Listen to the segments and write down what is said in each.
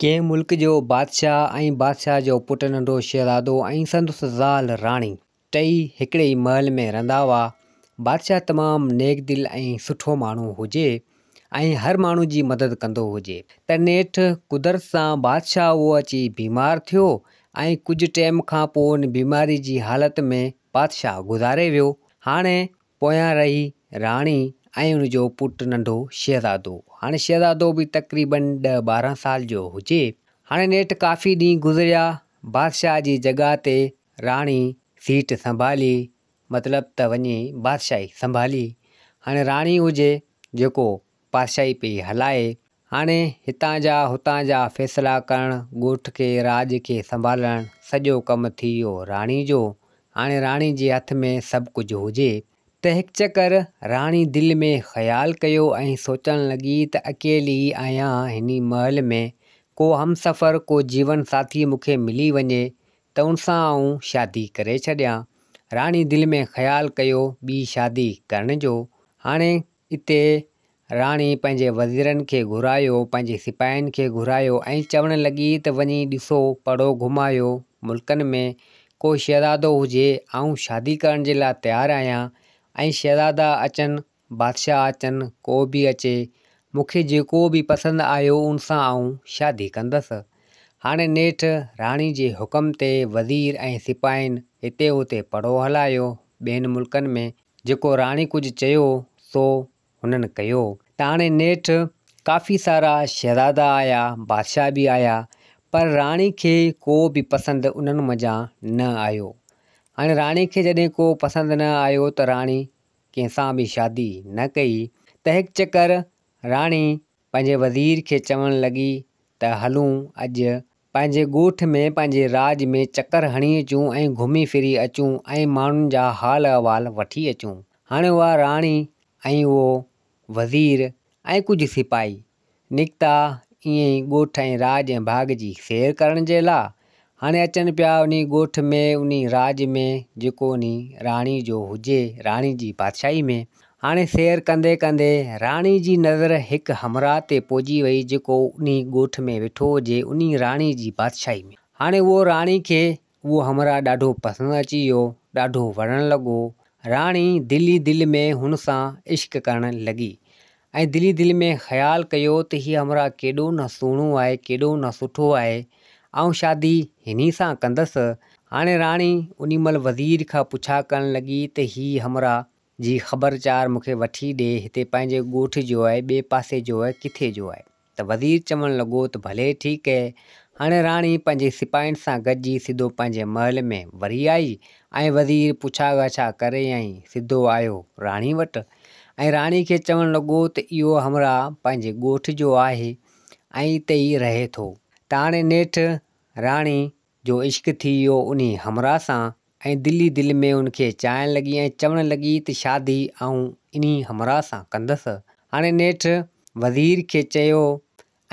ڪنهن ملڪ جو بادشاهه ۽ بادشاهه جو پٽ ننڍو شهزادو ۽ سندس زال راڻي، ٽئي هڪڙي ئي محل ۾ رهندا هئا. بادشاهه تمام نيڪ دل ۽ سٺو ماڻهو هجي ۽ هر ماڻهو جي مدد ڪندو هجي. ته نيٺ قدرت سان بادشاهه اهو اچي بيمار ٿيو ۽ ڪجهه ٽيم کان پوء ان بيماري جي حالت ۾ بادشاهه گذاري ويو. هاڻي پويان رهي راڻي ۽ ان جو پٽ ننڍو شهزادو. هاڻي شهزادو به تقريباً ڏهه 12 سال جو هجي. هاڻي نيٺ ڪافي ڏينهن گذريا. بادشاهه جي جڳهه تي راڻي سيٽ سنڀالي، مطلب ته وڃي بادشاهي سنڀالي. هاڻي راڻي هجي جيڪو بادشاهي پئي هلائي. هاڻي هتان جا هتان جا فيصلا ڪرڻ، ڳوٺ کي راڄ کي سنڀالڻ سڄو ڪم ٿي ويو راڻي جو. هاڻي راڻي جي هٿ ۾ سڀ ڪجهه هجي. ته هڪ چڪر راڻي دل ۾ خيال ڪيو ۽ سوچڻ لڳي ته اڪيلي آهيان هني محل ۾ ڪو همسفر ڪو جيون ساٿي مون کي ملي وڃي ته ان سان آئون شادي ڪري ڇڏيان. راڻي دل ۾ خيال ڪيو ٻي شادي ڪرڻ جو. هاڻي اتي راڻي پنهنجي وزيرن کي گهرايو، پنهنجي سپاهين کي گهرايو ۽ چوڻ لڳي ته وڃي ڏسو، پڙو گهمايو، ملڪن ۾ ڪو شهزادو هجي، آئون شادي ڪرڻ جي لاء تيار آهيان ۽ شهزادا اچن، بادشاهه اچن، ڪو به اچي، مون کي جيڪو به پسند آيو ان سان آئون شادي ڪندس. هاڻي نيٺ راڻي جي حڪم تي وزير ۽ سپاهين هتي هتي پڙو هلايو، ٻين ملڪن ۾. جيڪو راڻي ڪجهه چيو سو هنن ڪيو. ته هاڻي نيٺ ڪافي سارا شهزادا آيا، بادشاهه به آيا، پر راڻي کي ڪو به پسند انهن منجهان نه آيو. هاڻي راڻي کي جڏهن ڪو پسند نه آيو ته راڻي ڪنهن سان به شادي نه ڪئي. ته هڪ چڪر راڻي پنهنجي وزير کي چوڻ لڳي ته هلون اڄ پنهنجي ڳوٺ ۾ پنهنجي راڄ ۾ چڪر هڻي اچون ۽ گهمي ڦري اچون ۽ ماڻهن جا حال احوال وٺي اچون. هاڻي اها راڻي ۽ اهو وزير ۽ ڪجهه سپاهي نڪتا ائين ئي ڳوٺ ۽ راڄ ۽ ڀاڳ جي سير ڪرڻ جي لا. هاڻي اچن پيا انهي ڳوٺ ۾ انهي راڄ ۾ جيڪو انهي راڻي جو هجي، راڻي جي بادشاهي ۾. هاڻي سير ڪندي ڪندي راڻي جي نظر هڪ همراهه تي پئجي وئي جيڪو انهي ڳوٺ ۾ ويٺو هجي انهي راڻي جي بادشاهي ۾. هاڻي اهو راڻي کي اهو همراهه ڏاڍو پسند اچي ويو، ڏاڍو وڻڻ لڳو. راڻي دل ئي دل ۾ هن سان عشق ڪرڻ لڳي ۽ دل ئي دل ۾ خيال ڪيو ته هي همراهه ڪيڏو نه سهڻو آهي، ڪيڏو نه سٺو آهي، آئون شادي هني سان ڪندس. هاڻي راڻي انهي مهل وزير کان پڇا ڪرڻ لڳي ته هي همراهه جي خبر چار مون کي وٺي ڏي، هتي پنهنجي ڳوٺ جو آهي، ٻئي پاسي جو آهي، ڪٿي جو آهي؟ ته وزير چوڻ لڳو ته ڀلي ٺيڪ اهي. هاڻي راڻي پنهنجي سپاهين سان گڏجي سڌو پنهنجي محل ۾ وري آئي ۽ وزير پڇا ڳاڇا ڪري ۽ سڌو آيو راڻي وٽ ۽ راڻي کي چوڻ لڳو ته اهو همراهه پنهنجي ڳوٺ جو آهي ۽ اتي ئي رهي ٿو. ته هاڻي نيٺ راڻي جو عشق ٿي ويو انهي همراهه سان ۽ دل ئي دل ۾ ان کي چاهڻ لڳي ۽ چوڻ لڳي ته شادي آئون انهي همراهه سان ڪندس. هاڻي نيٺ وزير کي چيو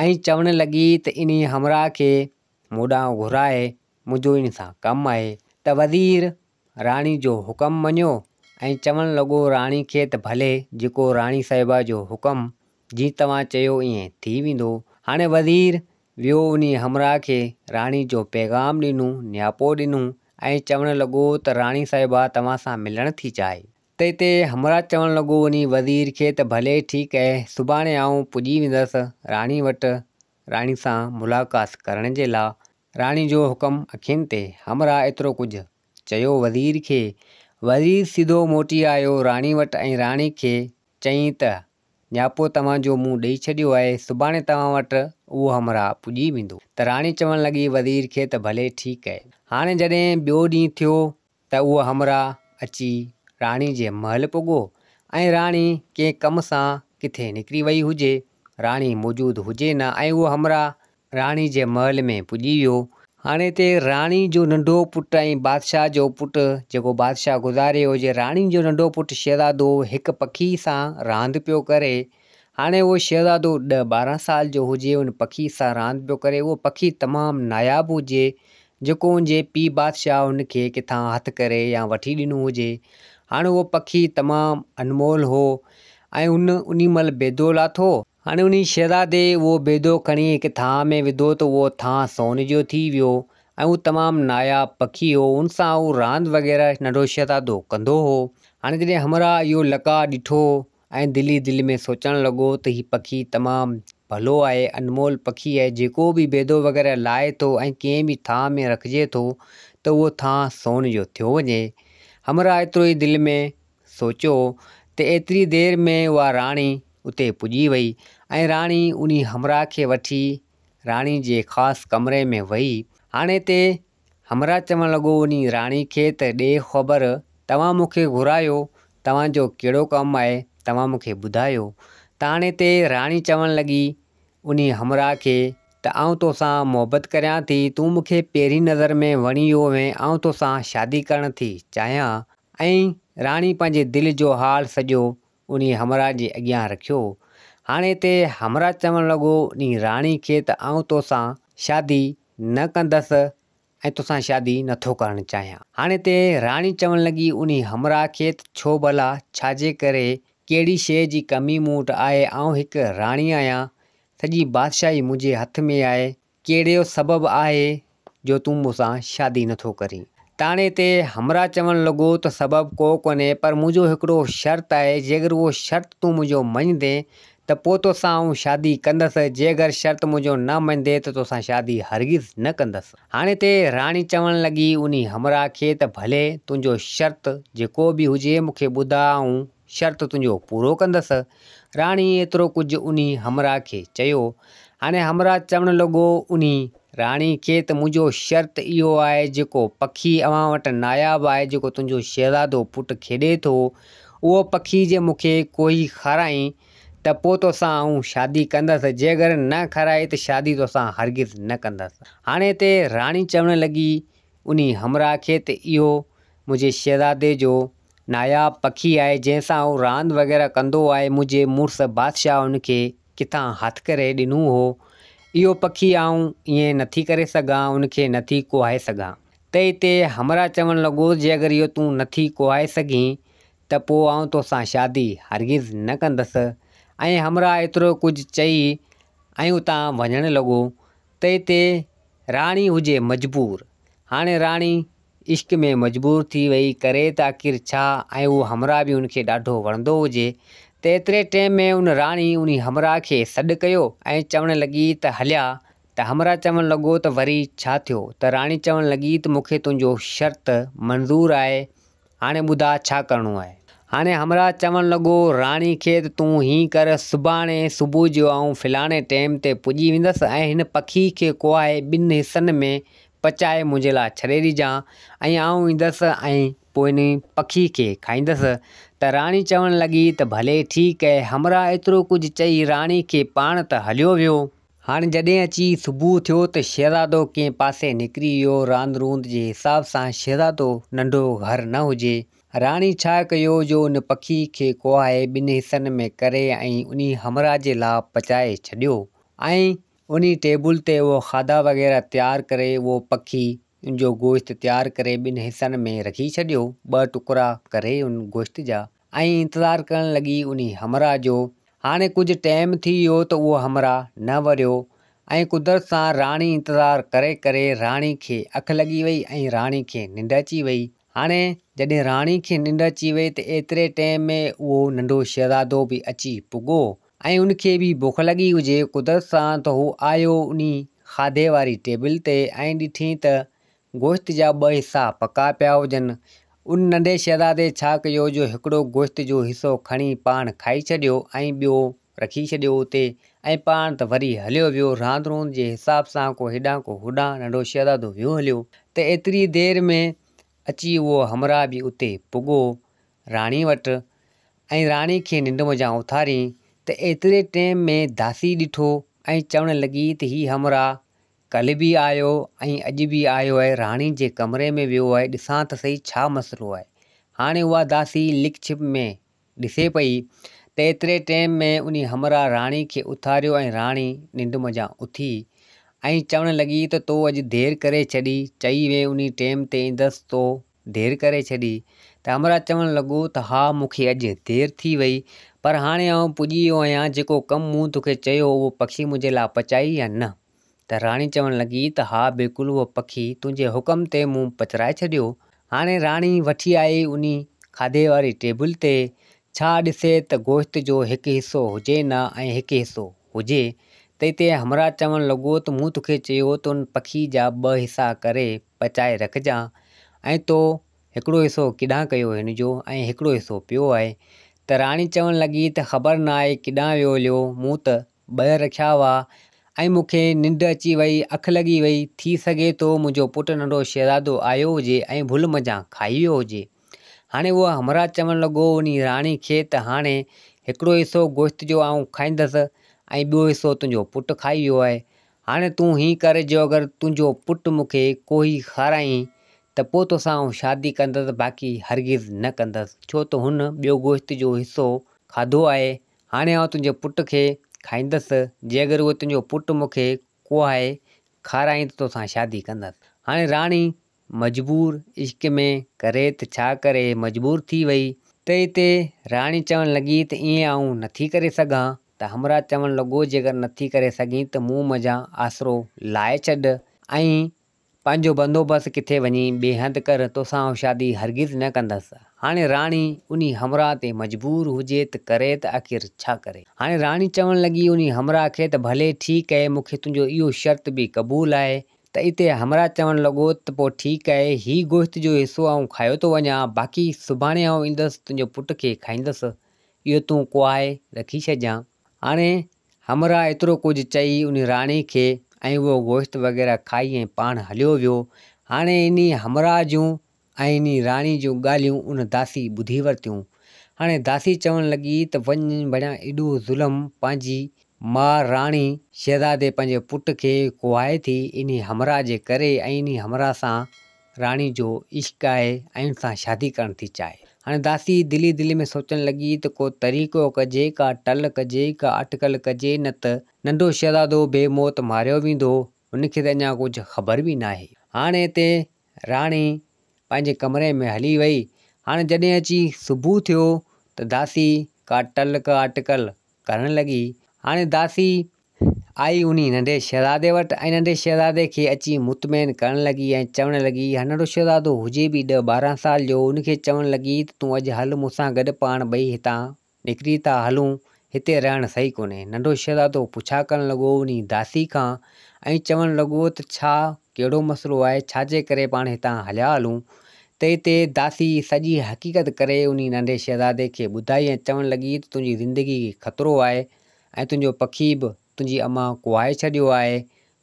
۽ چوڻ لڳي ته انهي همراهه کي مون ڏانهن گهرائي منهنجو ان سان ڪم آهي. ته وزير راڻي جو حڪم مڃيو ۽ چوڻ لڳو راڻي کي ته ڀلي جيڪو راڻي صاحبه جو حڪم جيئن توهان چيو ائين ٿي ويندو. هاڻي وزير ويو انهي همراهه کي راڻي جو پيغام ڏنو، نياپو ڏنو ۽ چوڻ لڳو ته راڻي صاحبه توهان سان ملڻ ٿي چاهي. ته اتي همراهه چوڻ لڳو انهي وزير کي ته ڀلي ٺيڪ اهي سڀاڻي آئون پڄي ويندس راڻي وٽ راڻي سان ملاقات ڪرڻ جي لا. راڻي جو حڪم اکين تي. همراهه ايترو ڪجهه چيو وزير کي. وزير سڌو موٽي آيو راڻي وٽ ۽ راڻي کي چيائين ته نياپو توهان جو مون ڏئي ڇڏيو آهي، سڀاڻي توهان وٽ اهو همراهه پڄي ويندو. ته راڻي چوڻ لڳي وزير کي ته ڀلي ٺيڪ آهي. هاڻي جڏهن ٻيو ڏينهن ٿيو ته اهو همراهه اچي راڻي جي محل پڳو ۽ راڻي ڪنهن ڪم سان ڪٿي نڪري وئي هجي، راڻي موجود هجي نه ۽ اهو همراهه راڻي جي محل ۾ پڄي ويو. هاڻي هتي راڻي جو ننڍو پٽ ۽ بادشاهه جو پٽ، جيڪو بادشاهه گذاري ويو هجي، راڻي جو ننڍو پٽ شهزادو هڪ پکي سان راند پيو ڪري. هاڻي اهو شهزادو ڏهه 12 سال جو هجي، ان پکي سان راند پيو ڪري. اهو پکي تمام ناياب هجي، جيڪو ان جي پيء بادشاهه هن کي ڪٿان هٿ ڪري يا وٺي ڏنو هجي. هاڻي اهو پکي تمام انمول هو ۽ هن انهي مهل بيدو لاٿو. هاڻي انهي شهزادي اهو بيدو کڻي هڪ ٿانء ۾ وڌو ته اهو ٿانء سون جو ٿي ويو ۽ هو تمام ناياب پکي هو. ان سان هو راند وغيره ننڍو شهزادو ڪندو هو. هاڻي جڏهن همراهه اهو لقاء ڏٺو ۽ دل ئي دل ۾ سوچڻ لڳو ته هي پکي تمام ڀلو آهي، انمول پکي آهي، جيڪو به بيدو وغيره لائي ٿو ۽ ڪنهن به ٿانء ۾ رکجي ٿو ته اهو ٿانء سون جو ٿيو وڃي. همراهه ايترو ئي دل ۾ سوچيو ته ايتري دير ۾ اها راڻي اتي پڄي وئي ۽ راڻي انهي همراهه کي وٺي راڻي جي خاص ڪمري ۾ وئي. هاڻي تي همراهه چوڻ لڳو انهي راڻي کي ته ڏي خبر توهان مون کي گهرايو توهان جو ڪهڙو ڪم آهي توهان مون کي ٻڌايو ته هاڻي تي راڻي چوڻ لڳي انهي همراهه کي ته آئون توسان محبت ڪريان ٿي تون مون کي پهرين نظر ۾ وڻي ويو هئين آئون توسان شادي ڪرڻ ٿي چاهيان ۽ راڻي پنهنجي دل جو حال سڄو انهي همراهه جي اڳيان رکيو. هاڻي هتي همراهه چوڻ لڳو انهي راڻي کي ته آئون توسان شادي نه ڪندس ۽ توسان شادي نٿو ڪرڻ چاهيان. هاڻي هتي راڻي چوڻ لڳي انهي همراهه کي ته ڇو ڀلا، ڇا جي ڪري، ڪهڙي شيء جي ڪمي مون وٽ آهي، آئون هڪ راڻي آهيان، سڄي بادشاهي منهنجي هٿ ۾ آهي، ڪهڙو سبب آهي جو تون مون سان شادي نٿو ڪرين؟ تاڻي تي همراهه چوڻ لڳو ته سبب ڪو ڪونهي پر منهنجو هڪڙو شرط آهي جيگر اهو شرط تون منهنجو مڃندين ته پوء توسان آئون شادي ڪندس جيگر شرط منهنجو نه مڃندين ته توسان شادي هرگز نه ڪندس. هاڻي تي راڻي چوڻ لڳي انهي همراهه کي ته ڀلي تنهنجو شرط جيڪو به هجي مون کي ٻڌاء آئون شرط تنهنجو پورو ڪندس. راڻي ايترو ڪجهه انهي همراهه کي چيو. هاڻي همراهه چوڻ لڳو انهي راڻي کي ته منهنجو شرط اهو آهي جيڪو پکي اوهان وٽ ناياب آهي جيڪو تنهنجو شهزادو پٽ کيڏي ٿو اهو پکي جي مون کي ڪوهي کارائين ته پوء توسان آئون شادي ڪندس جي اگر نه کارائي ته شادي توسان هرگز نه ڪندس. هاڻي هتي راڻي چوڻ لڳي انهي همراهه کي ته اهو منهنجي شهزادي جو ناياب پکي آهي، جنهن سان هو راند وغيره ڪندو آهي، منهنجي مڙس بادشاهه ان کي ڪٿان هٿ ڪري ڏنو هو، اهو پکي آئون ائين نٿي ڪري سگهان، ان کي نٿي ڪهائي سگهان. ته اتي همراهه چوڻ لڳو، جي اگر اهو تون نٿي ڪهائي سگهين ته پوء آئون توسان شادي هرگز نه ڪندس. ۽ همراهه ايترو ڪجهه چئي ۽ اتان وڃڻ لڳو ته اتي راڻي هجي مجبور. هاڻي راڻي عشق ۾ مجبور ٿي وئي، ڪري ته آخر ڇا ۽ اهو همراهه به ان کي ڏاڍو وڻندو هجي ته ايتري ٽيم ۾ ان راڻي انهي همراهه کي سڏ ڪيو ۽ چوڻ لڳي ته هليا ته همراهه چوڻ لڳو ته وري ڇا ٿيو ته راڻي چوڻ لڳي ته مون کي تنهنجو شرط منظور آهي هاڻي ٻڌاء ڇا ڪرڻو آهي؟ هاڻي همراهه چوڻ لڳو، راڻي کي ته تون هيئن ڪر، سڀاڻي صبح جو آئون فلاڻي ٽيم تي پڄي ويندس ۽ هن پکي کي ڪوهائي ٻن حصن ۾ پچائي منهنجي لاء ڇڏي ڏجان ۽ آئون ايندس ۽ پوء هن پکي کي کائيندس. ته راڻي چوڻ لڳي ته ڀلي ٺيڪ آهي. همراهه ايترو ڪجهه چئي راڻي کي پاڻ ته هليو ويو. هاڻي جڏهن اچي صبح ٿيو ته شهزادو ڪنهن پاسي نڪري ويو. راند روند جي حساب سان شهزادو ننڍو گهر نه هجي. راڻي ڇا ڪيو جو ان پکي کي ڪوهائي ٻن حصن ۾ ڪري ۽ انهي همراهه جي لاء پچائي ڇڏيو ۽ انهي ٽيبل تي اهو کاڌا وغيره تيار ڪري اهو پکي ان جو گوشت تيار ڪري ٻن حصن ۾ رکي ڇڏيو، ٻه ٽڪرا ڪري ان گوشت جا ۽ انتظار ڪرڻ لڳي انهي همراهه جو. هاڻي ڪجهه ٽيم ٿي ويو ته اهو همراهه نه وريو ۽ قدرت سان راڻي انتظار ڪري ڪري راڻي کي اک لڳي وئي ۽ راڻي کي ننڊ اچي وئي. هاڻي جڏهن راڻي کي ننڊ اچي وئي ته ايتري ٽيم ۾ اهو ننڍو شهزادو به اچي پڳو ۽ ان کي به بک لڳي هجي قدرت سان ته هو آيو انهي کاڌي واري ٽيبل تي ۽ ڏٺئين ته گوشت جا ٻه حصا پڪا پيا هجن. ان ننڍي شهزادي ڇا ڪيو جو هڪڙو گوشت جو حصو کڻي پاڻ کائي ڇڏيو ۽ ٻيو رکي ڇڏيو اتي ۽ پاڻ ته وري هليو ويو. راند روند جي حساب سان ڪو هيڏانهن ڪو هوڏانهن ننڍو شهزادو ويو هليو ته ايتري دير ۾ اچي اهو همراهه به اتي پڳو راڻي وٽ ۽ راڻي کي ننڊ منجهان اٿارين ته ايتري ٽيم ۾ داسي ڏٺو ۽ چوڻ لڳي ته هي همراهه ڪلهه به آيو ۽ اڄ به آيو آهي، راڻي جي ڪمري ۾ ويو آهي، ڏسان ته سهي ڇا مسئلو آهي. هاڻي اها داسي لڪ ڇپ ۾ ڏسي پئي ته ايتري ٽيم ۾ انهي همراهه راڻي کي اٿاريو ۽ راڻي ننڊ منجهان اٿي ۽ چوڻ لڳي ته تو اڄ دير ڪري ڇڏي، چئي وئين انهي ٽيم تي ايندس تو دير ڪري ڇڏي. ته همراهه چوڻ لڳو ته ها مون کي اڄ دير ٿي وئي پر هاڻي آئون پڄي ويو آهيان جيڪو ڪم مون توکي چيو اهو پکي منهنجي لاء پچائي يا نه؟ ته راڻي چوڻ لڳي ته ها بلڪل اهو پکي تنهنجي حڪم تي مون پچرائي ڇڏيو. هاڻي راڻي وٺي آئي انهي کاڌي واري ٽيبل تي، ڇا ڏسي ته گوشت جو هڪ حصو هجي نه ۽ هڪ حصو هجي. ته اتي همراهه چوڻ لڳو ته مون توکي چيو ته ان پکي جا ٻه حصا ڪري پچائي رکجان ۽ تو هڪڙو حصو ڪيڏانهن ڪيو هن جو ۽ هڪڙو حصو پيو آهي. ته راڻي چوڻ لڳي ته خبر ناهي ڪيڏانهن ويو هليو، مون ته ٻه رکيا هئا ۽ مون کي ننڊ اچي وئي، اک لڳي وئي، ٿي سگهي ٿو منهنجو پٽ ننڍو شهزادو آيو هجي ۽ ڀل منجهان کائي ويو هجي. هاڻي اهو همراهه چوڻ لڳو انهي راڻي کي ته هاڻي هڪڙو حصو گوشت جو آئون کائيندس ۽ ٻيو حصو تنهنجو پٽ کائي ويو آهي. هاڻي تون هين ڪر جو اگر تنهنجو پٽ مون کي ڪوهي کارائين ته پوء توسان آئون شادي ڪندس باقي هرگز نه ڪندس ڇو ته هن ٻيو گوشت جو حصو کاڌو آهي هاڻي آئون تنهنجي پٽ کي کائيندس، جي اگر اهو تنهنجو پٽ مون کي ڪوهائي کارائين ته توسان شادي ڪندس. هاڻي راڻي مجبور عشق ۾ ڪري ته ڇا ڪري، مجبور ٿي وئي. ته اتي راڻي چوڻ لڳي ته ائين آئون نٿي ڪري سگهان. ته همراهه چوڻ لڳو جيڪر نٿي ڪري سگهين ته مون منجهان آسرو لاهي ڇڏ ۽ پنهنجو بندوبست ڪٿي وڃي ٻئي هنڌ ڪر، توسان آئون شادي هرگز نه ڪندس. هاڻي راڻي انهي همراهه تي مجبور هجي ته ڪري ته آخر ڇا ڪري. هاڻي راڻي چوڻ لڳي انهي همراهه کي ته ڀلي ٺيڪ اهي مون کي تنهنجو اهو شرط به قبول آهي. ته اتي همراهه چوڻ لڳو ته پوء ٺيڪ اهي هي گوشت جو حصو آئون کايو ٿو وڃان باقي سڀاڻي آئون ايندس تنهنجو پٽ کي کائيندس اهو تون ڪوهائي رکي ڇڏجان. هاڻي همراهه ايترو ڪجهه چئي انهي راڻي کي ۽ اهو گوشت وغيره کائي ۽ پاڻ هليو ويو. هاڻي انهي همراهه جون ۽ انهي راڻي جون ڳالهيون ان داسي ٻڌي ورتيون. هاڻي داسي چوڻ لڳي ته وڃ ڀڻيا ايڏو ظلم پنهنجي ماء راڻي شهزادي پنهنجي پٽ کي ڪوهائي ٿي انهي همراهه جي ڪري ۽ انهي همراهه سان راڻي جو عشق آهي ۽ ان سان شادي ڪرڻ ٿي چاهي. هاڻي داسي دل ئي دل ۾ سوچڻ لڳي ته ڪو طريقو ڪجي، ڪا ٽل ڪجي، ڪا اٽڪل ڪجي نه ته ننڍو شهزادو بي موت ماريو ويندو، هن کي ته اڃا ڪجهه خبر به ناهي. هاڻي اتي راڻي پنهنجي ڪمري ۾ هلي وئي. هاڻي جڏهن اچي صبح ٿيو ته داسي ڪا ٽل ڪا اٽڪل ڪرڻ لڳي. هاڻي داسي آئي انهي ننڍي شهزادي وٽ ۽ ننڍي شهزادي کي اچي مطمئن ڪرڻ لڳي ۽ چوڻ لڳي، ها ننڍو شهزادو هجي به ڏهه 12 سال جو، ان کي چوڻ لڳي ته تون اڄ هل مون سان گڏ پاڻ ٻئي هتان نڪري ٿا هلون، هتي رهڻ صحيح ڪونهي. ننڍو شهزادو پڇا ڪرڻ لڳو انهي داسي کان ۽ چوڻ لڳو ته ڇا ڪهڙو مسئلو آهي، ڇا جي ڪري پاڻ هتان هليا هلون؟ ته اتي داسي سڄي حقيقت ڪري انهي ننڍي شهزادي کي ٻڌائي ۽ چوڻ لڳي ته تنهنجي زندگي کي خطرو آهي، ۽ تنهنجو پکي به تنهنجي امان ڪوهائي ڇڏيو آهي،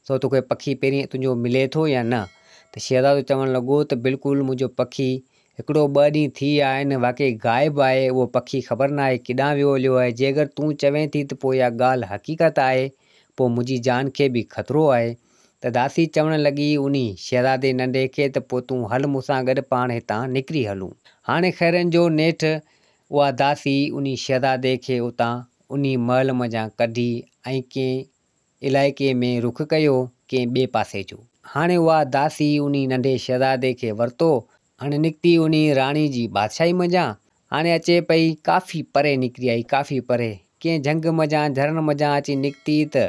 سو توکي پکي پهرين تنهنجو ملي ٿو يا نه؟ ته شهزادو چوڻ لڳو ته بلڪل منهنجو پکي هڪڙو ٻه ڏينهن ٿي ويا آهن، واقعي غائب آهي، اهو پکي خبر ناهي ڪيڏانهن ويو هليو آهي، جي اگر تون چوين ٿي ته پوء اها ڳالهه حقيقت آهي، پوء منهنجي جان کي به خطرو آهي. ته داسي چوڻ لڳي انهي شهزادي ننڍي کي ته پوء تون هل مون سان گڏ پاڻ هتان نڪري هلون. هاڻي خيرن جو نيٺ اها داسي انهي شهزادي کي اتان انهي محل منجهان ڪڍي ۽ ڪنهن علائقي ۾ رخ ڪيو، ڪنهن ٻئي پاسي جو. هاڻي اها داسي انهي ننڍي شهزادي کي ورتو. هاڻي نڪتي انهي راڻي جي بادشاهي منجهان. هاڻي اچي پئي، ڪافي پري نڪري آئي، ڪافي پري. ڪنهن جهنگ منجهان، جهرن منجهان اچي نڪتي ته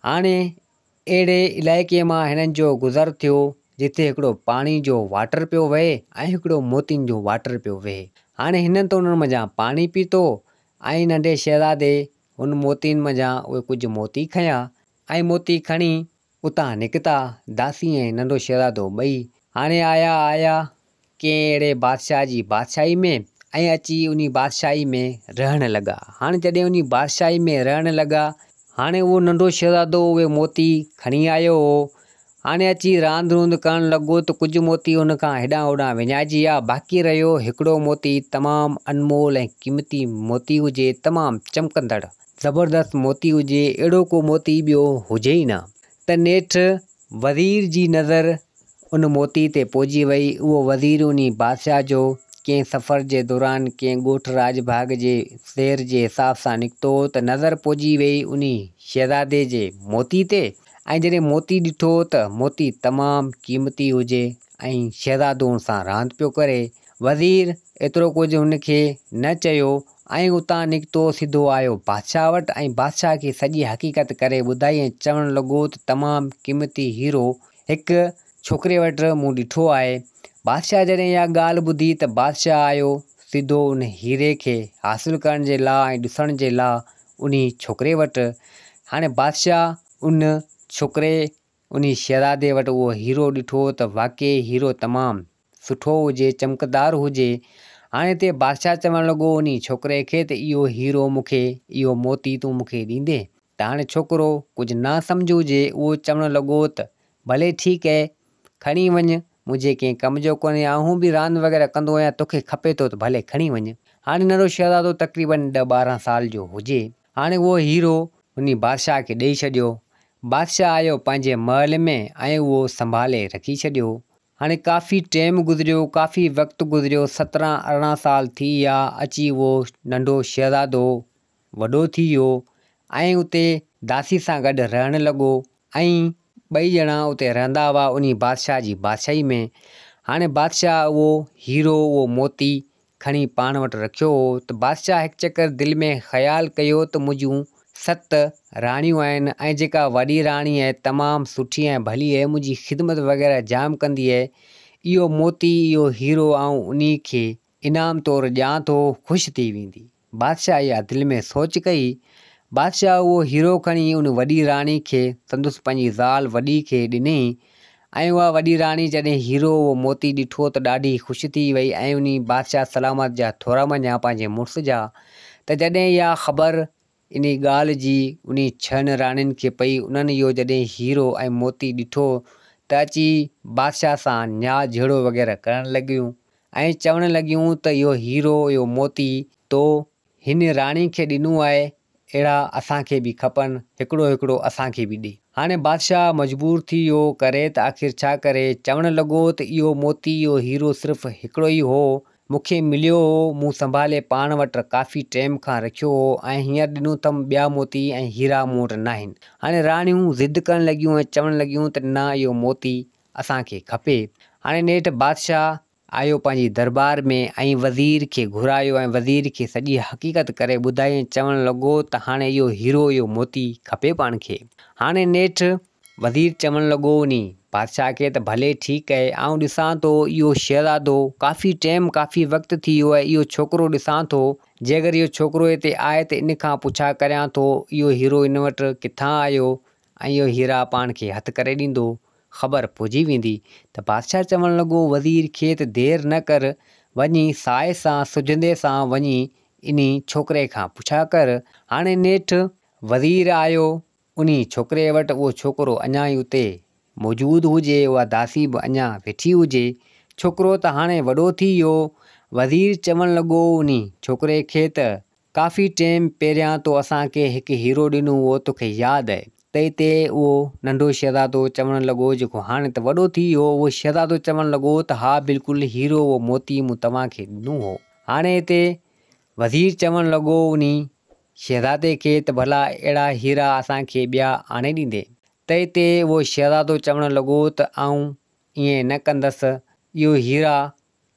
هاڻي اهڙي علائقي مان هنن جو گذر ٿيو، جتي هڪڙو پاڻي جو واٽر پيو وهي ۽ هڪڙو موتين جو واٽر پيو وهي. هاڻي هنن ته انهن منجهان پاڻي پيتو ۽ ننڍي شهزادي هن موتين منجهان اهي ڪجهه موتي کنيا ۽ موتي کڻي اتان نڪتا، داسي ۽ ننڍو شهزادو ٻئي. هاڻي آيا آيا ڪنهن اهڙي بادشاهه جي بادشاهي ۾ ۽ اچي انهي بادشاهي ۾ رهڻ لڳا. هاڻي جڏهن انهي بادشاهي ۾ رهڻ لڳا. هاڻي اهو ننڍو شهزادو اهي موتي کڻي آيو هو. هاڻي اچي راند روند ڪرڻ لڳو ته ڪجهه موتي هن کان هيڏانهن هوڏانهن وڃائجي ويا. باقي رهيو هڪڙو موتي تمام انمول ۽ قيمتي موتي هجي، تمام چمڪندڙ زبردست موتي هجي، اهڙو ڪو موتي ٻيو هجي ئي نه. ته نيٺ وزير جي نظر ان موتي تي پئجي وئي. اهو وزير انهي بادشاهه جو ڪنهن سفر جي دوران ڪنهن ڳوٺ راڄ ڀاڳ جي سير جي حساب سان نڪتو هو ته نظر پئجي ويئي انهي شهزادي جي موتي تي ۽ جڏهن موتي ڏٺو ته موتي تمام قيمتي هجي ۽ شهزادو ان سان راند پيو ڪري. وزير ايترو ڪجهه هن کي نه چيو ۽ اتان نڪتو سڌو آيو بادشاهه وٽ ۽ بادشاهه کي سڄي حقيقت ڪري ٻڌائي ۽ چوڻ لڳو ته تمام قيمتي هيرو هڪ ڇوڪري وٽ مون ڏٺو آهي. بادشاهه جڏهن اها ڳالهه ٻڌي ته بادشاهه آيو سڌو ان هيري کي حاصل ڪرڻ جي لا ۽ ڏسڻ جي لا انهي ڇوڪري وٽ. هاڻي بادشاهه ان ڇوڪري انهي شهزادي وٽ اهو هيرو ڏٺو ته واقعي هيرو تمام سٺو هجي، چمڪدار هجي. هاڻي هتي بادشاهه چوڻ لڳو انهي ڇوڪري کي ته اهو هيرو مون کي، اهو موتي تون مون کي ڏيندين؟ ته هاڻي ڇوڪرو ڪجهه نا سمجهه هجي، اهو چوڻ لڳو ته ڀلي ٺيڪ اهي، کڻي وڃ، منهنجي ڪنهن ڪم جو ڪونهي، آئون به راند وغيره ڪندو آهيان، توکي کپي ٿو ته ڀلي کڻي وڃ. هاڻي ننڍو شهزادو تقريبن ڏهه 12 سال جو هجي. هاڻي اهو هيرو انهي بادشاهه کي ڏيئي ڇڏيو. بادشاهه آيو پنهنجي محل ۾ ۽ اهو سنڀالي رکي ڇڏيو. هاڻي ڪافي ٽيم گذريو، ڪافي وقت گذريو، 17 18 سال ٿي ويا، اچي اهو ننڍو شهزادو وڏو ٿي ويو ۽ اتي داسي سان گڏ رهڻ لڳو ۽ ٻئي ڄڻا اتي رهندا هئا انهي بادشاهه جي بادشاهي ۾. هاڻي بادشاهه اهو هيرو، اهو موتي کڻي پاڻ وٽ رکيو هو ته بادشاهه هڪ چڪر دل ۾ خيال ڪيو ته منهنجون ست راڻيون آهن ۽ جيڪا وڏي راڻي آهي تمام سٺي ۽ ڀلي آهي منهنجي خدمت وغيره جام ڪندي آهي اهو موتي اهو هيرو آئون انهي کي انعام طور ڏيان ٿو خوش ٿي ويندي. بادشاهه اها دل ۾ سوچ ڪئي. بادشاهه اهو هيرو کڻي ان وڏي راڻي کي، سندس پنهنجي زال وڏي کي ڏني ۽ اها وڏي راڻي جڏهن هيرو اهو موتي ڏٺو ته ڏاڍي خوش ٿي وئي ۽ انهي بادشاهه سلامت جا ٿورا مڃيا پنهنجي مڙس جا ته جڏهن اها خبر انهي ڳالهه جي انهي ڇهن راڻين کي پئي انهن اهو جڏهن هيرو ۽ موتي ڏٺو ته اچي بادشاهه سان نياء جهيڙو وغيره ڪرڻ لڳيون ۽ چوڻ لڳيون ته اهو هيرو، اهو موتي تو هن راڻي کي ڏنو آهي، اهڙا اسان کي به کپن، هڪڙو هڪڙو اسان کي به ڏي. هاڻي بادشاهه مجبور ٿي اهو ڪري ته آخر ڇا ڪري، چوڻ لڳو ته اهو موتي، اهو هيرو صرف هڪڙو ئي هو، مون کي مليو هو، مون سنڀالي پاڻ وٽ ڪافي ٽيم کان رکيو هو ۽ هينئر ڏنو اٿم، ٻيا موتي ۽ هيرا مون وٽ ناهن. هاڻي راڻيون ضد ڪرڻ لڳيون ۽ چوڻ لڳيون ته نه اهو موتي اسان کي کپي. هاڻي نيٺ بادشاهه آيو پنهنجي درٻار ۾ ۽ وزير کي گهرايو ۽ وزير کي سڄي حقيقت ڪري ٻڌائي ۽ چوڻ لڳو ته هاڻي اهو هيرو اهو موتي کپي پاڻ کي. هاڻي نيٺ وزير چوڻ لڳو انهي بادشاهه کي ته ڀلي ٺيڪ اهي آئون ڏسان ٿو اهو شهزادو ڪافي ٽيم ڪافي وقت ٿي ويو آهي اهو ڇوڪرو ڏسان ٿو جي اگر اهو ڇوڪرو هتي آهي ته ان کان پڇا ڪريان ٿو اهو هيرو ان وٽ ڪٿان آيو ۽ اهو هيرا پاڻ کي هٿ ڪري ڏيندو، خبر پئجي ويندي ته بادشاهه چوڻ لڳو وزير کي ته دير نه ڪر، وڃي سائي سان سجهندي سان وڃي انهي ڇوڪري کان پڇا ڪر. هاڻي نيٺ وزير آيو انهي ڇوڪري وٽ، اهو ڇوڪرو اڃا ئي اتي موجود هجي، اها داسي به اڃا ويٺي هجي. ڇوڪرو ته هاڻي وڏو ٿي ويو. وزير چوڻ لڳو انهي ڇوڪري کي ته ڪافي ٽيم پهريان تو اسان کي هڪ هيرو ڏنو هو توکي ياد اهي؟ تئي تي اهو ننڍو شهزادو چوڻ لڳو جيڪو هاڻي ته وڏو ٿي ويو اهو شهزادو چوڻ لڳو ته ها بلڪل هيرو اهو موتي مون توهان کي ڏنو هو. هاڻي هتي وزير چوڻ لڳو انهي شهزادي کي ته ڀلا اهڙا هيرا اسان کي ٻيا آڻي ڏيندين؟ تئي تي اهو شهزادو چوڻ لڳو ته آئون ائين نه ڪندس اهو هيرا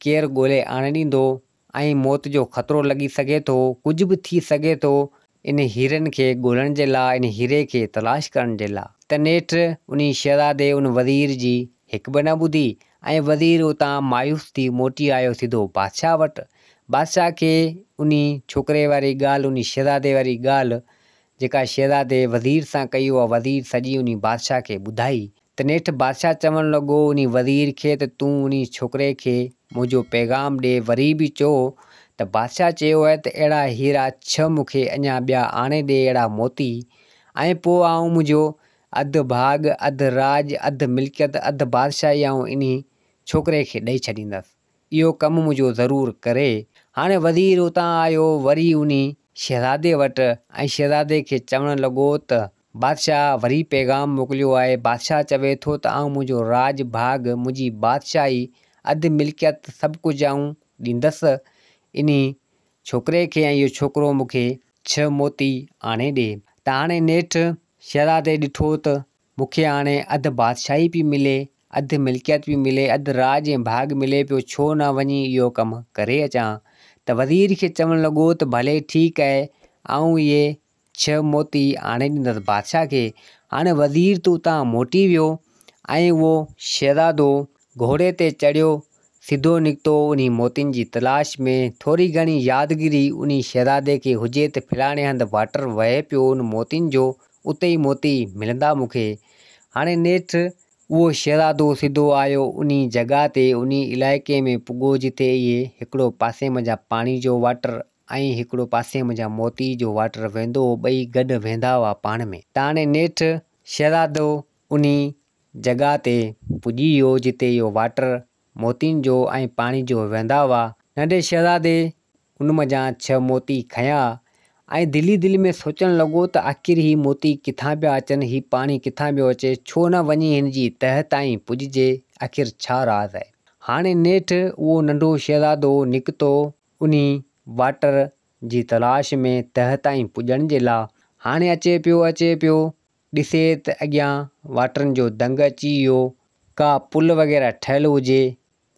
ڪير ڳولي آڻي ڏيندو ۽ موت جو خطرو لڳي سگهي ٿو، ڪجهه به ٿي سگهي ٿو ان هيرن کي ڳولڻ جي لا، ان هيري کي تلاش ڪرڻ جي لا. ته نيٺ انهي شهزادي ان وزير جي هڪ به نه ٻڌي ۽ وزير اتان مايوس ٿي موٽي آيو سڌو بادشاهه وٽ. بادشاهه کي انهي ڇوڪري واري ڳالهه، انهي شهزادي واري ڳالهه جيڪا شهزادي وزير سان ڪئي اها وزير سڄي انهي بادشاهه کي ٻڌائي. ته نيٺ بادشاهه چوڻ لڳو انهي وزير کي ته تون انهي ڇوڪري کي منهنجو پيغام ڏي وري به چئو ته بادشاهه چيو آهي ته اهڙا هيرا ڇهه مون کي اڃا ٻيا آڻي ڏي اهڙا موتي ۽ پوء آئون منهنجو اڌ ڀاڳ اڌ راڄ اڌ ملڪيت اڌ بادشاهي آئون انهي ڇوڪري کي ڏئي ڇڏيندس. اهو ڪم منهنجو ضرور ڪري. هاڻي وزير اتان آيو، وري انهي شهزادي وٽ ۽ شهزادي کي چوڻ لڳو ته، بادشاهه وري پيغام موڪليو آهي، بادشاهه چوي ٿو ته آئون منهنجو راڄ ڀاڳ، منهنجي بادشاهي، اڌ ملڪيت سڀ ڪجهه آئون ڏيندس انهي ڇوڪري کي ۽ اهو ڇوڪرو مون کي ڇهه موتي آڻي ڏي. ته هاڻي نيٺ شهزادي ڏٺو ته مون کي هاڻي اڌ بادشاهي پئي ملي، اڌ ملڪيت به ملي، اڌ راڄ ۽ ڀاڳ ملي پيو، ڇو نه وڃي اهو ڪم ڪري اچان. ته وزير کي چوڻ لڳو ته ڀلي ٺيڪ آهي، آئون اهي ڇهه موتي آڻي ڏيندس بادشاهه کي. هاڻي وزير ته اتان موٽي ويو ۽ اهو شهزادو گهوڙي تي چڙهيو سڌو نڪتو انهي موتين جي تلاش ۾. ٿوري گهڻي يادگيري انهي شهزادي کي هجي ته فلاڻي هنڌ واٽر وهي پيو ان موتين جو، اتي ئي موتي ملندا مون کي. هاڻي نيٺ اهو شهزادو سڌو آيو انهي جڳهه تي، انهي علائقي ۾ پڳو جتي اهي هڪڙو پاسي منجهان پاڻي جو واٽر ۽ هڪڙو پاسي منجهان موتي جو واٽر وهندو هو، ٻئي گڏ وهندا هئا پاڻ ۾. ته هاڻي نيٺ شهزادو انهي جڳهه تي پڄي ويو جتي اهو واٽر موتين جو ۽ پاڻي جو وهندا هئا. ننڍي شهزادي ان منجهان ڇهه موتي کنيا ۽ دل ئي دل ۾ سوچڻ لڳو ته آخر هي موتي ڪٿان پيا اچن، هي پاڻي ڪٿان پيو اچي، ڇو نه وڃي هن جي تهه تائين پڄجي، آخر ڇا راز آهي. هاڻي نيٺ اهو ننڍو شهزادو نڪتو انهي واٽر جي تلاش ۾ تهه تائين پڄڻ جي لا. هاڻي اچي پيو اچي پيو ڏسي ته اڳيان واٽرن جو دنگ اچي ويو، ڪا پل وغيره ٺهيل هجي،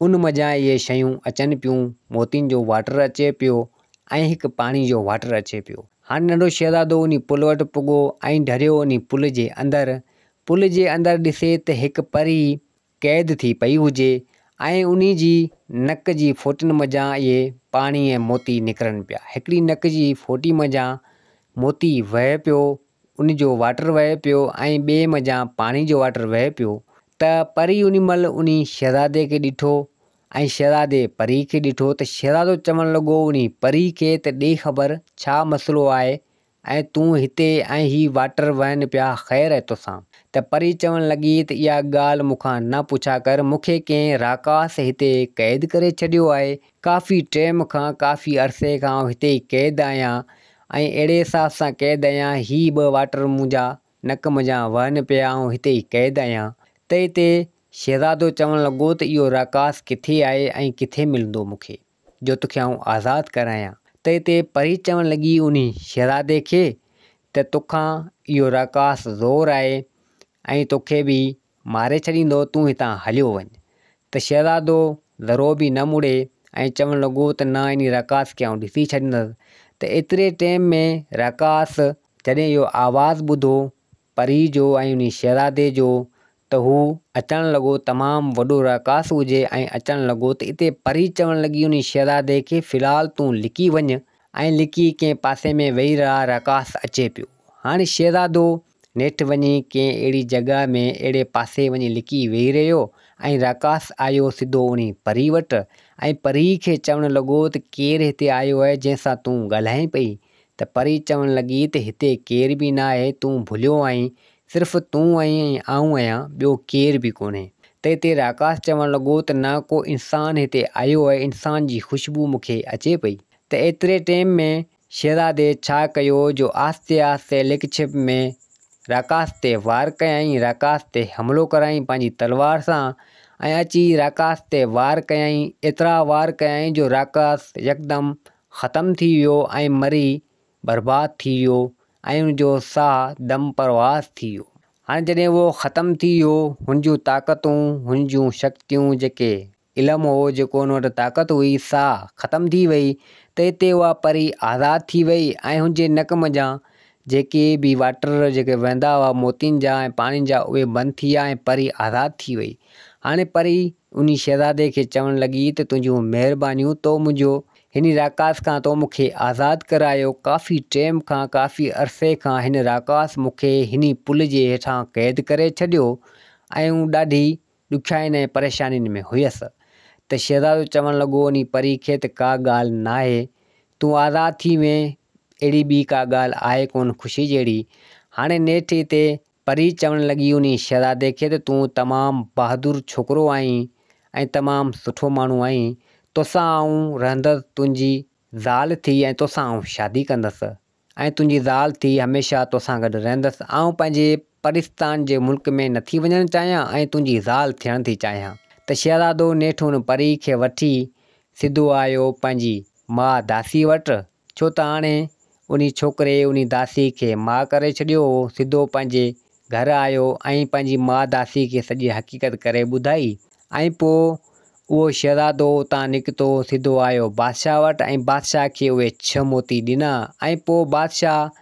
ان منجهان اهي شيون اچن پيون، موتين جو واٽر اچي پيو ۽ هڪ پاڻي جو واٽر اچي پيو. هاڻي ننڍو شهزادو انهي پل وٽ پڳو ۽ ڍريو انهي پل جي اندر. پل جي اندر ڏسي ته هڪ پري قيد ٿي پئي هجي ۽ انهي جي نڪ جي ڦوٽين منجهان اهي پاڻي ۽ موتي نڪرن پيا. هڪڙي نڪ جي ڦوٽي منجهان موتي وهي پيو، ان جو واٽر وهي پيو ۽ ٻئي منجهان پاڻي جو واٽر وهي پيو ته پري انهي مهل انهي شهزادي کي ڏٺو ۽ شهزادي پري کي ڏٺو ته شهزادو چوڻ لڳو انهي پري کي ته ڏي خبر ڇا مسئلو آهي ۽ تون هتي ۽ هي واٽر وهن پيا خير آهي توسان؟ ته پري چوڻ لڳي ته اها ڳالهه مون کان نه پڇا ڪر، مون کي ڪنهن راڪاس هتي قيد ڪري ڇڏيو آهي، ڪافي ٽيم کان، ڪافي عرصي کان آئون هتي ئي قيد آهيان ۽ اهڙي حساب سان قيد آهيان، هي ٻه واٽر منهنجا نڪ منجهان وهن پيا، آئون هتي ئي قيد آهيان. ته هتي شهزادو چوڻ لڳو ته اهو راڪاس ڪٿي آهي ۽ ڪٿي ملندو مون کي؟ جو توکي آئون آزاد ڪرايان. ته اتي پري چوڻ لڳي انهي شهزادي کي ته توکان اهو راڪاس زور آهي ۽ توکي به ماري ڇڏيندو تون هتان هليو وڃ. ته شهزادو ذرو به نه مڙي ۽ چوڻ لڳو ته نه انهي راڪاس کي آئون ڏسي ڇڏيندس. ته ايتري ٽيم ۾ راڪاس جڏهن اهو آواز ٻڌو پري جو ۽ انهي شهزادي جو ته هو اچڻ لڳو تمام وڏو راڪاس هجي ۽ اچڻ لڳو ته اتي پري چوڻ لڳي انهي شهزادي کي في الحال تون لڪي وڃ ۽ لڪي ڪنهن پاسي ۾ ويهي رهه راڪاس اچي پيو. هاڻي شهزادو نيٺ وڃي ڪنهن اهڙي جڳهه ۾ اهڙي پاسي وڃي لڪي ويهي رهيو ۽ راڪاس آيو سڌو انهي پري وٽ ۽ پري کي چوڻ لڳو ته ڪير هتي آيو آهي جنهن سان تون ڳالهائين پئي ته پري چوڻ لڳي ته هتي ڪير به ناهي، تون ڀليو آهين، صرف تون آهين ۽ آئون آهيان، ٻيو ڪير به ڪونهي. ته هتي راڪاس چوڻ لڳو ته نه ڪو انسان هتي آيو آهي، انسان جي خوشبو مون کي اچي پئي. ته ايتري ٽيم ۾ شهزادي ڇا ڪيو جو آهستي آهستي لڪ ڇپ ۾ راڪاس تي وار ڪيائين، راڪاس تي حملو ڪرايائين پنهنجي تلوار سان ۽ اچي راڪاس تي وار ڪيائين، ايترا وار ڪيائين جو راڪاس يڪدم ختم ٿي ويو ۽ مري برباد ٿي ويو ۽ ان جو ساهه دم پرواز ٿي ويو. هاڻي جڏهن اهو ختم ٿي ويو، هن جون طاقتون، هن جون شڪتيون جيڪي علم هو، جيڪو هن وٽ طاقت هئي، سا ختم ٿي وئي ته اتي اها پري آزاد ٿي وئي ۽ هن جي نڪ منجهان جيڪي به واٽر جيڪي وهندا هئا موتين جا ۽ پاڻين جا اهي بند ٿي ويا ۽ پري آزاد ٿي وئي. هاڻي پري انهي شهزادي کي چوڻ لڳي ته تنهنجون مهربانيون تو منهنجو هن راڪاس کان تو مون کي آزاد ڪرايو، ڪافي ٽيم کان ڪافي عرصي کان هن راڪاس مون کي هني پل جي هيٺان قيد ڪري ڇڏيو ۽ آئون ڏاڍي ڏکيائين ۽ پريشانين ۾ هيس. ته شهزادو چوڻ لڳو انهي پري کي ته ڪا ڳالهه ناهي تون آزاد ٿي وئين اهڙي ٻي ڪا ڳالهه آهي ڪونه خوشي جهڙي. هاڻي نيٺ اتي پري چوڻ لڳي انهي شهزادي کي ته تون تمام بهادر ڇوڪرو آهين ۽ تمام سٺو ماڻهو آهين، توسان آئون رهندس، تنهنجي زال ٿي ۽ توسان آئون شادي ڪندس ۽ تنهنجي زال ٿي هميشه توسان گڏ رهندس، آئون پنهنجي پرستان جي ملڪ ۾ نٿي وڃڻ چاهيان ۽ تنهنجي زال ٿيڻ ٿي چاهيان. ته شهزادو نيٺ ان پري کي وٺي سڌو آيو پنهنجي ماء داسي وٽ ڇو ته هاڻي انهي ڇوڪري انهي داسي کي ماء ڪري ڇڏيو هو. سڌو پنهنجي گهر آيو ۽ پنهنجي ماء داسي کي سڄي حقيقت ڪري ٻڌائي ۽ پوء اهو شهزادو اتان نڪتو سڌو آيو بادشاهه وٽ ۽ بادشاهه کي اهي ڇهه موتي ڏنا ۽ پوء بادشاهه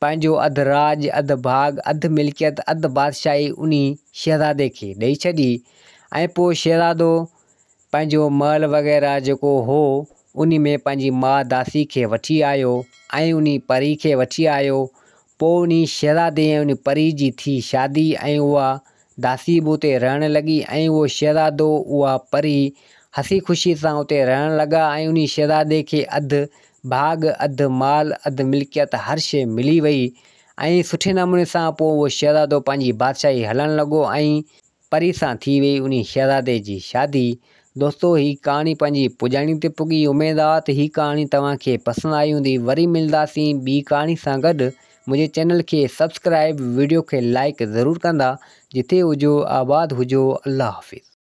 پنهنجو اڌ راڄ، اڌ ڀاڳ، اڌ ملڪيت، اڌ بادشاهي انهي شهزادي کي ڏئي ڇڏي ۽ پوء شهزادو پنهنجو محل وغيره جيڪو هو انهي ۾ پنهنجي ماء داسي کي وٺي آيو ۽ انهي پري کي وٺي آيو پوء انهي شهزادي ۽ انهي پري جي ٿي شادي ۽ اها داسي به اتي رهڻ لڳي ۽ اهو شهزادو اها پري هسي خوشي سان اتي رهڻ لڳا ۽ انهي شهزادي کي اڌ ڀاڳ اڌ مال اڌ ملڪيت هر شيء ملي وئي ۽ سٺي نموني سان پوء اهو شهزادو پنهنجي بادشاهي هلڻ لڳو ۽ پري سان ٿي وئي انهي شهزادي جي شادي. دوستو هي ڪهاڻي پنهنجي پڄاڻي تي پڳي اميد آ ته هي ڪهاڻي توهان کي پسند آئي هوندي وري ملداسين ٻي ڪهاڻي سان گڏ منهنجي چينل کي سبسڪرائب وڊيو کي لائيڪ ضرور ڪندا جتي هجو آباد هجو الله حافظ.